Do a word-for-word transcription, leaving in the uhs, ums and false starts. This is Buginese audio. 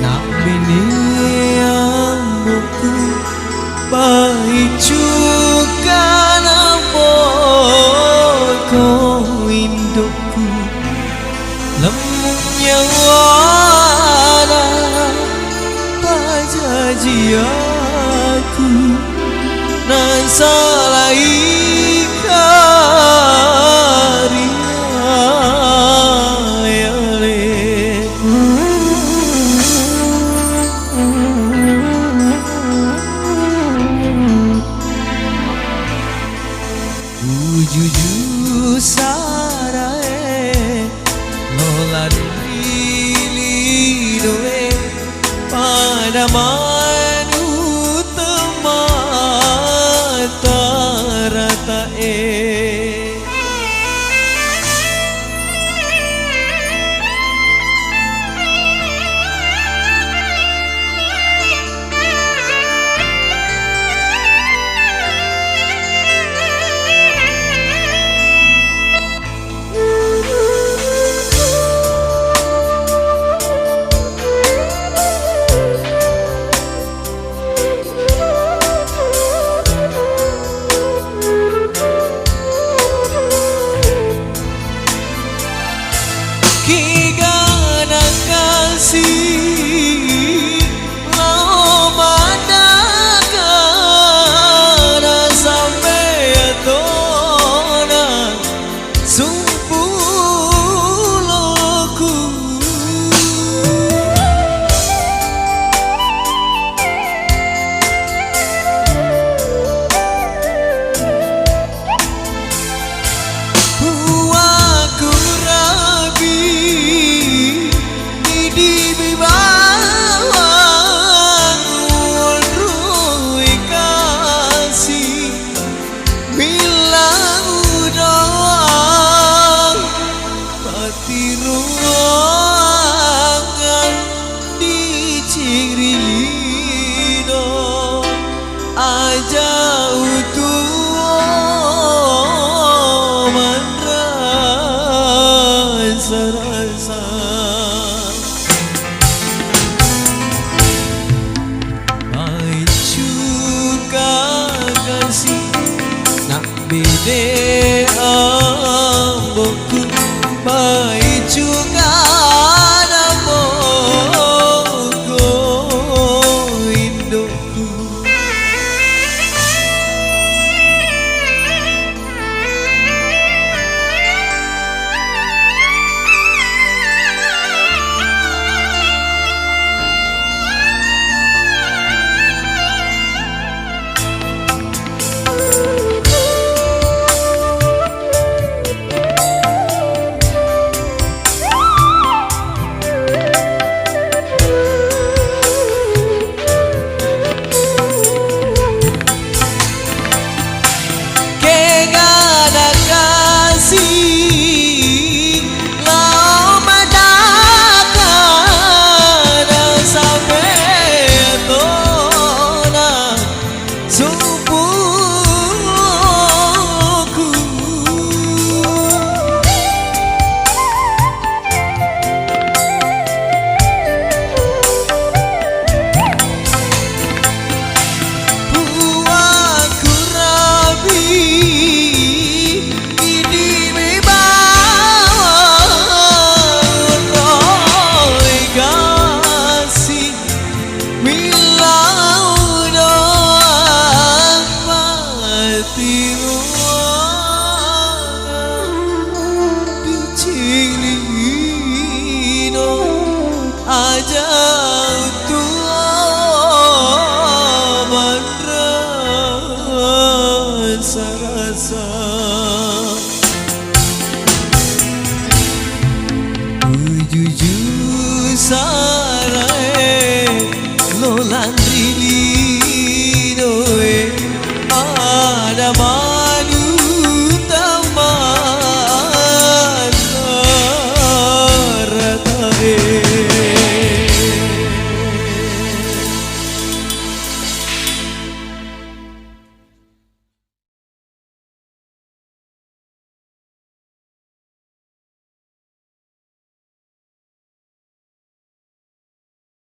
Nabbene ambo'ku, baicuka nabboko indo'ku. Lemmu nyawana pajajiaku, nasalaika ri ale. Ujuju sarae, lola ri lidoe, pada manu temmata ratae. Kegana kasi lao madaka nasampe atona sumpuloku. Puaku Rabbi, idi'mi bawang monroi kasi, millau doang patiruangan. Diciri lino aja utuo manrasa-rasa. Maicuka kasi nak Bede ambo'ku, maicuka ambo'ku, indo'ku. Kegana kasi lao madaka nasampe atona sumpuku. Puaku Rabbi, idi'mi bawang monroi kasi, millau doang patiruangan. Diciri lino aja utuo manrasa-rasa.